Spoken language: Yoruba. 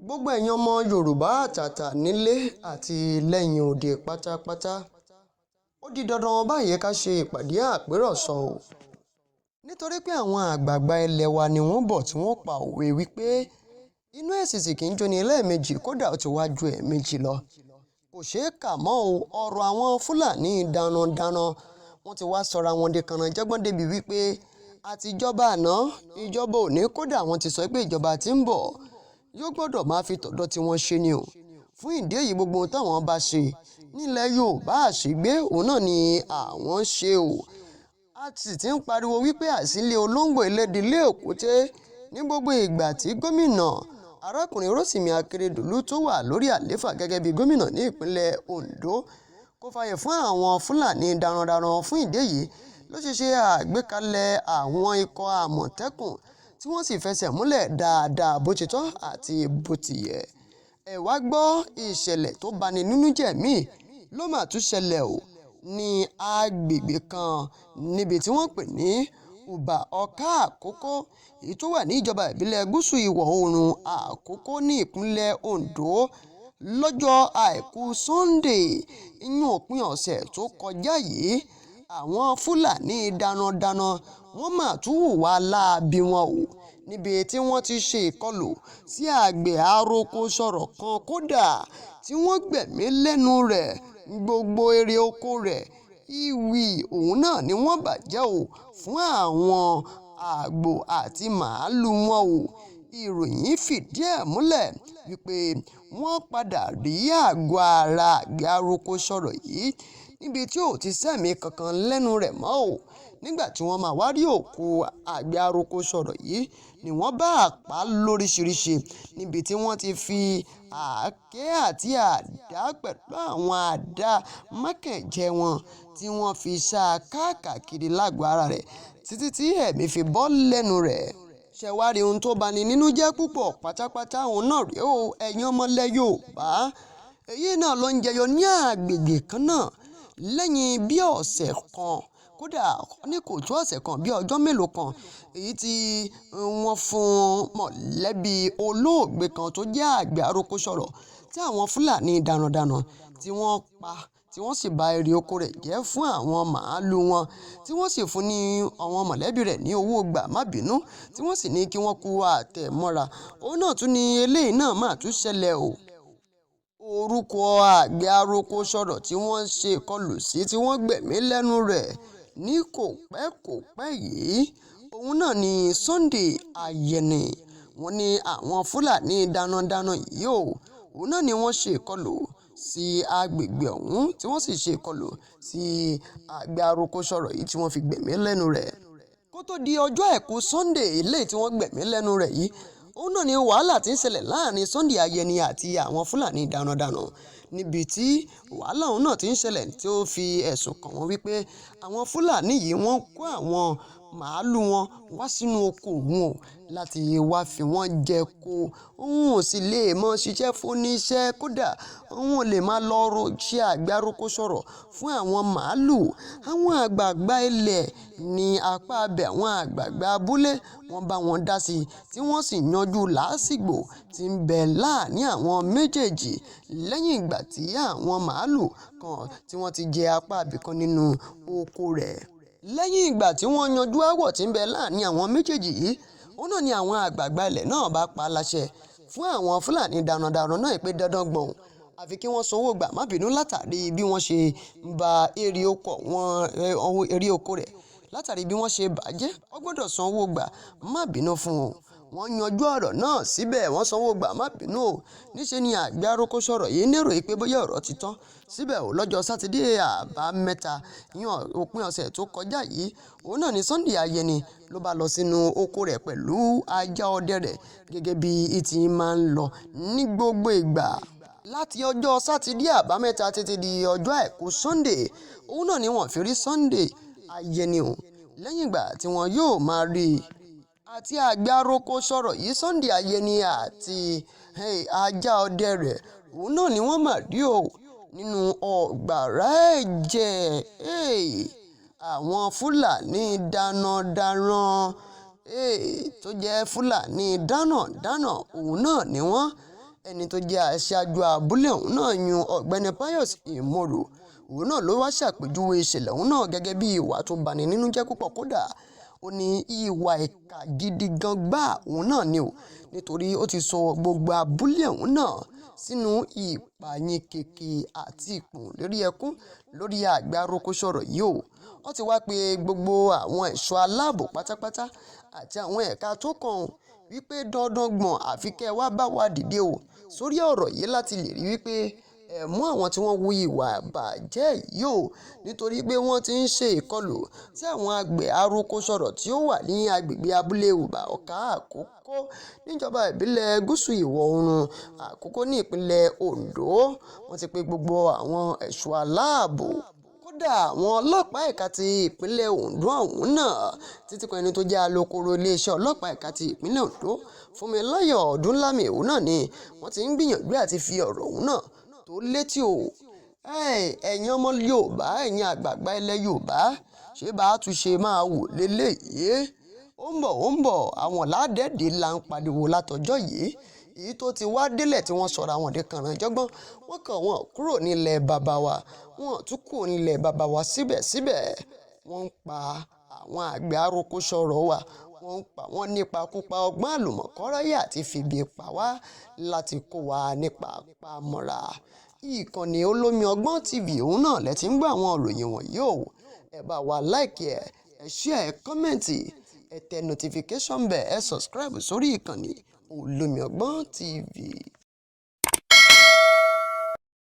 Gbogbo ẹ̀yin ọmọ Yorùbá àtàtà nílé àti lẹ́yìn odi pátápátá, ó di dandan báyìí ká ṣe ìpàdé àpérò sọ ọ́, nítorí pé àwọn àgbààgbà ilé wa ni wọ́n bọ̀ tí wọ́n pa òwe wípé inú èsìsì kì í jóni lẹ́ẹ̀mejì, kódà ó ti wá ju ẹ̀ẹ̀mejì lọ. Kò ṣeé kà mọ́ o. Ọ̀rọ̀ àwọn Fúlàní darandaran, wọ́n ti wá sọra wọn di kànáńjàngbọ̀n débi wípé àtijọba àná, ìjọba òní, kódà wọ́n ti sọ pé ìjọba tí ń bọ̀ yóò gbọ́dọ̀ máa fi tọ̀dọ̀ tí wọ́n ṣe ni o. Fún ìdí èyí, gbogbo ohun táwọn bá ṣe nílẹ̀ Yorùbá, àṣegbé òun náà ni àwọn ń ṣe o. A sì ti ń pariwo wípé àsílẹ̀ olóńgbò ìlédìílé òkúté ní gbogbo ìgbà tí gómìnà arákùnrin Rotimi Akeredolu tó wà lórí àlééfà gẹ́gẹ́ bí gómìnà ní ìpínlẹ̀ Ondo kò fààyè fún àwọn Fúlàní darandaran. Fún ìdí èyí ló ṣe ṣe àgbékalẹ̀ àwọn ikọ̀ Àmọ̀tẹ́kùn tí wọ́n sì fẹsẹ̀ múlẹ̀ dáadáa bó ti tọ́ àti bó ti yẹ. Ẹ wá gbọ́, ìṣẹ̀lẹ̀ tó bani nínú jẹ́ míì ló mà tún ṣẹlẹ̀ o ní agbègbè kan níbi tí wọ́n pè ní Uba Ọ̀ka Àkókò, èyí tó wà ní ìjọba ìbílẹ̀ Gúúsù Ìwọ̀ Oòrùn Àkókò ní ìpínlẹ̀ Ondo lọ́jọ́ Àìkú Sannde, ìyún òpin ọ̀sẹ̀ tó kọjá yìí. Àwọn Fúlàní darandaran, wọ́n mà tún hùwà láabi wọn o, níbi tí wọ́n ti ṣe ìkọlù sí àgbẹ̀ aroko-sọ̀rọ̀ kan, kódà tí wọ́n gbẹ̀mí lẹ́nu rẹ̀. Gbogbo èrè oko rẹ̀ ìwì òun náà ni wọ́n bàjẹ́ o fún àwọn àgbò àti màálùú wọn o. Ìròyìn fìdí ẹ̀ múlẹ̀ wípé wọ́n padà rí àgọ́ ara àgbẹ̀ aroko-sọ̀rọ̀ yìí níbi tí ò ti sẹ́mìí kankan lẹ́nu rẹ̀ mọ́ o. Nígbà tí wọ́n máa wá rí òkú àgbẹ̀ aroko-sọ̀rọ̀ yìí ni wọ́n bá àpá lóríṣiríṣi níbi tí wọ́n ti fi àáké àti àdá pẹ̀lú àwọn àdá mákẹ́jẹ́ wọn tí wọ́n fi ṣá a káàkiri lágọ̀ọ́ ara rẹ̀ títí tí ẹ̀mí fi bọ́ lẹ́nu rẹ̀. Ṣé wàá rí ohun tó bani nínú jẹ́ púpọ̀ pátápátá òun náà rèé o, ẹ̀yin ọmọlẹ̀ Yorùbá? Èyí náà ló ń jẹyọ ní àgbègbè kan náà lẹ́yìn bí ọ̀sẹ̀ kan, kódà ní kò tó ọ̀sẹ̀ kan, bí ọjọ́ mélòó kan, èyí tí wọ́n fún mọ̀lẹ́bí olóògbé kan tó jẹ́ àgbẹ̀ aroko-sọ̀rọ̀ tí àwọn Fúlàní darandaran tí wọ́n pa, tí wọ́n sì ba èrè oko rẹ̀ jẹ́ fún àwọn màálùú wọn, tí wọ́n sì fún ní àwọn mọ̀lẹ́bí rẹ̀ ní owó gbà má bínú, tí wọ́n sì ní kí wọ́n kú àtẹ̀mọ́ra. Òun náà tún ní eléyìí náà mà tún ṣẹlẹ̀ o. Orúkọ àgbẹ̀ aroko-sọ̀rọ̀ tí wọ́n ṣe ìkọlù sí tí wọ́n gbẹ̀mí lẹ́nu rẹ̀ ní kò pẹ́ kò pẹ́ yìí, òun náà ní Sunday Ayẹni. Wọ́n ní àwọn Fúlàní darandaran yìí o, òun náà ni wọ́n ṣe ìkọlù sí agbègbè ọ̀hún, tí wọ́n sì ṣe ìkọlù sí àgbẹ̀ aroko-sọ̀rọ̀ yìí tí wọ́n fi gbẹ̀mí lẹ́nu rẹ̀. Kó tó di ọjọ́ Àìkú Sunday eléyìí tí wọ́n gbẹ̀mí lẹ́nu rẹ̀ yìí, òun náà ni wàhálà tí ń ṣẹlẹ̀ láàrin Sunday Ayẹni àti àwọn Fúlàní darandaran, níbi tí wàhálà òun náà ti ń ṣẹlẹ̀ tí ó fi ẹ̀sùn kàn wọ́n wípé àwọn Fúlàní yìí, wọ́n kó àwọn màálùú wọn wá sínú oko òun o láti wá fi wọ́n jẹko. Òun ò sì lè mọ ṣiṣẹ́ fóníṣẹ́, kódà òun ò lè máa lọ ṣe àgbẹ̀ aroko-sọ̀rọ̀ fún àwọn màálùú. Àwọn àgbààgbà ilẹ̀ ní apá abẹ́, àwọn àgbààgbà abúlé, wọ́n bá wọn dá sí i, tí wọ́n sì yanjú làásìgbò tí ń bẹ láàrin àwọn méjèèjì lẹ́yìn ìgbà tí àwọn màálùú kan tí wọ́n ti jẹ apá ibìkan nínú oko rẹ̀. Lẹ́yìn ìgbà tí wọ́n yanjú aáwọ̀ tí ń bẹ láàrin àwọn méjèèjì yìí, òun náà ni àwọn àgbààgbà ilẹ̀ náà bá pa á láṣẹ fún àwọn Fúlàní darandaran náà pé dandan gbọ̀n, àfi kí wọ́n sanwó gbà má bínú látàrí bí wọ́n ṣe ba èrè oko wọn, èrè oko rẹ̀, látàrí bí wọ́n ṣe bàjẹ́, ó gbọ́dọ̀ sanwó gbà má bínú fún un. Wọ́n yanjú ọ̀rọ̀ náà síbẹ̀, wọ́n sanwó gbà má bínú o. Níṣe ni àgbẹ̀ aroko-sọ̀rọ̀ yìí nérò pé bóyá ọ̀rọ̀ ti tán síbẹ̀ o. Lọ́jọ́ Sátidé Àbámẹ́ta, ìyún òpin ọ̀sẹ̀ tó kọjá yìí, òun náà ni Sunday Ayẹni ló bá lọ sínú oko rẹ̀ pẹ̀lú ajá ọdẹ rẹ̀ gẹ́gẹ́ bí ìtì máa ń lọ ní gbogbo ìgbà. Láti ọjọ́ Sátidé Àbámẹ́ta títí di ọjọ́ Àìkú Sunday, òun náà ni wọ́n fi rí Sunday Ayẹni o. Lẹ́yìn ìgbà tí wọ́n yóò máa rí i àti àgbẹ̀ aroko-sọ̀rọ̀ yìí Sunday Ayẹni àti ajá ọdẹ rẹ̀, òun náà ni wọ́n mà rí o nínú ọ̀gbàrá ẹ̀jẹ̀. Àwọn Fúlàní darandaran tó jẹ́ Fúlàní darandaran, òun náà ni wọ́n. Ẹni tó jẹ́ aṣáájú abúlé ọ̀hún náà yun Ọ̀gbẹ́ni Pius Imoru, òun náà ló wá ṣàpèjúwe ìṣẹ̀lẹ̀ ọ̀hún náà gẹ́gẹ́ bí ìwà tó bani nínú jẹ́ púpọ̀. Kódà ó ní ìwà ìkà gidi gan gbà òun náà ni o, nítorí ó ti sọ gbogbo abúlé ọ̀hún náà sínú ìpayín keke àti ìpọ̀n lórí ẹkún lórí àgbẹ̀ arókósọ̀rọ̀ yìí o. Wọ́n ti wá pe gbogbo àwọn ẹ̀ṣọ́ aláàbò pátápátá àti àwọn ẹ̀ka tó kàn wípé dandan gbọ̀n àfi kẹ́ ẹ wá bá wa dìde o sórí ọ̀rọ̀ yìí láti lè rí wípé ẹ mú àwọn tí wọ́n hu ìwà bàjẹ́ yìí o, nítorí pé wọ́n ti ń ṣe ìkọlù sí àwọn àgbẹ̀ arókósọ̀rọ̀ tí ó wà ní agbègbè abúlé Ùbà Ọ̀ká Àkókó níjọba ìbílẹ̀ gúúsù ìwọ̀ oòrùn Àkókó ní ìpínlẹ̀ Ondo. Wọ́n ti pe gbogbo àwọn ẹ̀ṣọ́ aláàbò, kódà àwọn ọlọ́pàá ẹ̀ka ti ìpínlẹ̀ Ondo ọ̀hún náà, títí kan ẹni tó jẹ́ alukoro iléeṣẹ́ ọlọ́pàá ẹ̀ka ti ìpínlẹ̀ Ondo, Fúnmiláyọ̀ Ọdúnlámì, òun náà ni wọ́n ti ń gbìyànjú àti fi ọ̀rọ̀ ọ̀hún náà tó létí o. Ẹ̀yin ọmọ Yorùbá, ẹ̀yin àgbààgbà ilẹ̀ Yorùbá, ṣé bá a tún ṣe máa wò léléyìí? Ó ń bọ̀, ó ń bọ̀, àwọn ládẹ́ẹ̀dẹ́ là ń pariwo látọjọ́ yìí, èyí tó ti wá délẹ̀ tí wọ́n sọ̀rọ̀ àwọn òde kànràn-jọ́gbọ́n. Wọ́n kàn wọ́n kúrò nílẹ̀ bàbá wa, wọ́n tún kúrò nílẹ̀ bàbá wa, síbẹ̀síbẹ̀ wọ́n ń pa àwọn àgbẹ̀ arókósọ̀rọ̀ wa, wọ́n ń pa wọ́n nípakúpa ọgbọ́n àlùmọ̀kọ́rọ́yé àti fìbí pa wá láti kó wa nípa pamọ́ra. Ìkànnì Olómi Ọgbọ́n TV òun náà lẹ ti ń gbọ́ àwọn ìròyìn wọ̀nyí o. Ẹ bá wa like ẹ, ẹ share, ẹ comment, ẹ tẹ notification bell, ẹ subscribe sórí ìkànnì Olómi Ọgbọ́n TV.